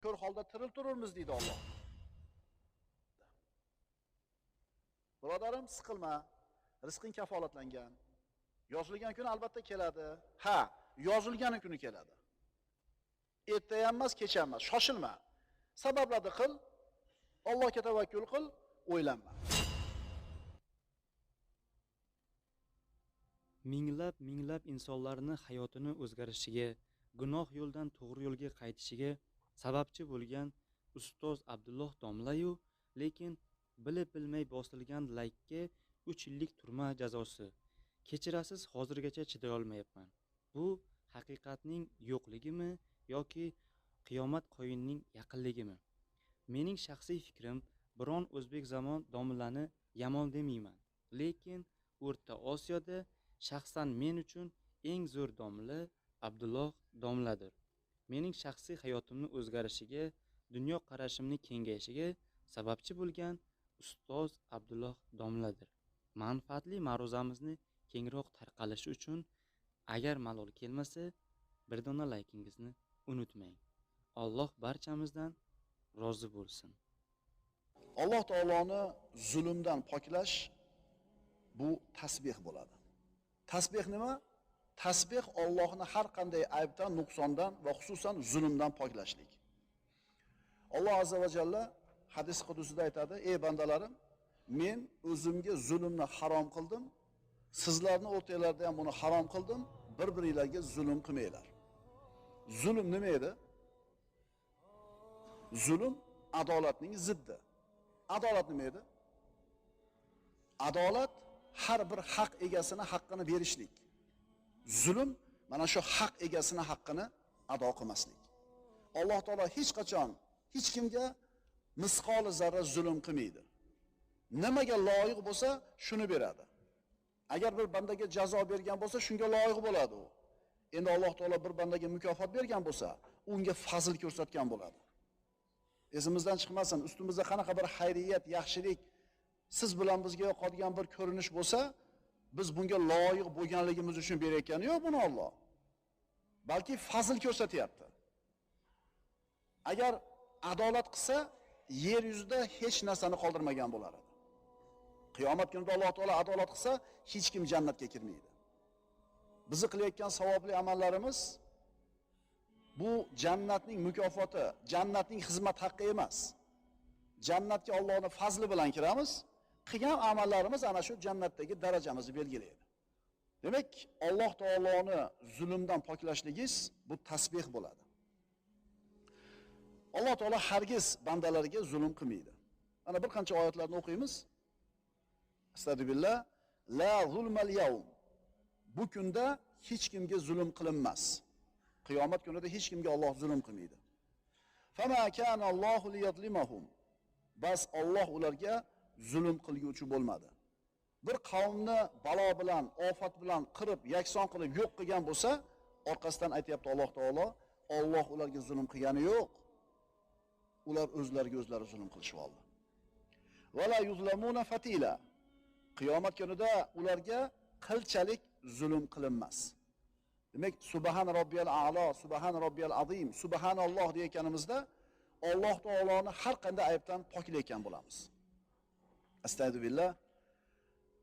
Ko'r holda tiriltirurmiz deydi Alloh. Birodarim, siqilma. Rizqing kafolatlangan. Yozilgan kuni albatta keladi. Ha, yozilgan kuni keladi. Erta ham emas, kech ham emas. Shoshilma. Sabablarni qil, Allohga tavakkul qil, o'ylanma. Minglab minglab insonlarni hayotini o'zgarishiga, gunoh yo'ldan to'g'ri yo'lga qaytishiga sababchi bo'lgan ustoz Abdulloh domla-yu, lekin bilib bilmay bosilgan laykka 3 yillik turma jazosi. Kechirasiz, hozirgacha chiday olmayapman. Bu haqiqatning yo'qligimi yoki qiyomat qoyinning yaqinligimi? Mening shaxsiy fikrim, biron o'zbek zamon domlani yomon demayman, lekin O'rta Osiyoda shaxsan men uchun eng zo'r domla Abdulloh domladir. Mening shaxsiy hayotimni o'zgarishiga, dunyo qarashimni kengayishiga sababchi bo'lgan ustoz Abdulloh domladir. Manfaatli ma'ruzamizni kengroq tarqalishi uchun agar malol kelmasa, bir dona laykingizni unutmang. Alloh barchamizdan rozi bo'lsin. Alloh taoloni zulmdan poklash bu tasbih bo'ladi. Tasbih nima? Tasbih Allohni har qanday aybdan, nuqsondan va xususan zulmdan poklashlik. Alloh azza va jalla hadis qudusida aytadi: "Ey bandalarim, men o'zimga zulmni harom qildim, sizlarni o'rtanglarda ham buni harom qildim, bir-biringlarga zulm qilmanglar." Zulm nima edi? Zulm adolatning ziddi. Adolat nima edi? Adolat har bir haq egasini haqqini berishlik. Zulm mana shu haq egasini haqqini ado qilmaslik. Alloh taolo hech qachon hech kimga misqoli zarra zulm qilmaydi. Nimaga loyiq bo'lsa, shuni beradi. Agar bir bandaga jazo bergan bo'lsa, shunga loyiq bo'ladi u. Endi Alloh taolo bir bandaga mukofot bergan bo'lsa, unga fazl ko'rsatgan bo'ladi. Esimizdan chiqmasin, ustimizda qanaqa bir xayriyat, yaxshilik siz bilan bizga yoqadigan bir ko'rinish bo'lsa, biz bunga loyiq bo'lganligimiz uchun berayotgani yo'q buni Alloh. Balki fazl ko'rsatyapti. Agar adolat qilsa, yer yuzida hech narsani qoldirmagan bo'lar edi. Qiyomat kunida Alloh taolo adolat qilsa, hech kim jannatga kirmaydi. Bizni qilayotgan savobli amallarimiz bu jannatning mukofoti, jannatning xizmat haqqi emas. Jannatga Allohning fazli bilan kiramiz. Qilgan amallarimiz ana shu jannatdagi darajamizni belgilaydi. Demak, Alloh taoloni zulmdan poklashligingiz bu tasbih bo'ladi. Alloh taolo hargiz bandalarga zulm qilmaydi. Mana bir qancha oyatlarni o'qiymiz. Astagfirullah, la zulmal yawm. Bu kunda hech kimga zulm qilinmas. Qiyomat kunida hech kimga Alloh zulm qilmaydi. Fama kana Allohu liyazlimahum. Bas Alloh ularga zulm qilguvchi bo'lmadi. Bir qavmni balo bilan, ofat bilan qirib, yakson qilib yo'q qilgan bo'lsa, orqasidan aytayapti Alloh taolo, Alloh ularga zulm qilgani yo'q. Ular o'zlariga o'zlari zulm qilishib oldi. Va la yuzlamuna fatila. Qiyomat kunida ularga qilchalik zulm qilinmas. Demak, subhan robbiyal a'lo, subhan robbiyal azim, subhanalloh deganimizda Alloh taoloni har qanday aybdan poklayotgan bo'lamiz. Astagfirullah.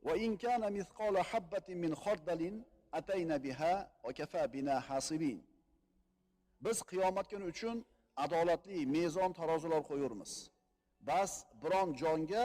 Va in kana mithqala habbatin min khardalin atayna biha va kafa bina hasibin. Biz qiyomat kuni uchun adolatli mezon tarozilar qo'yurmiz. Bas biron jonga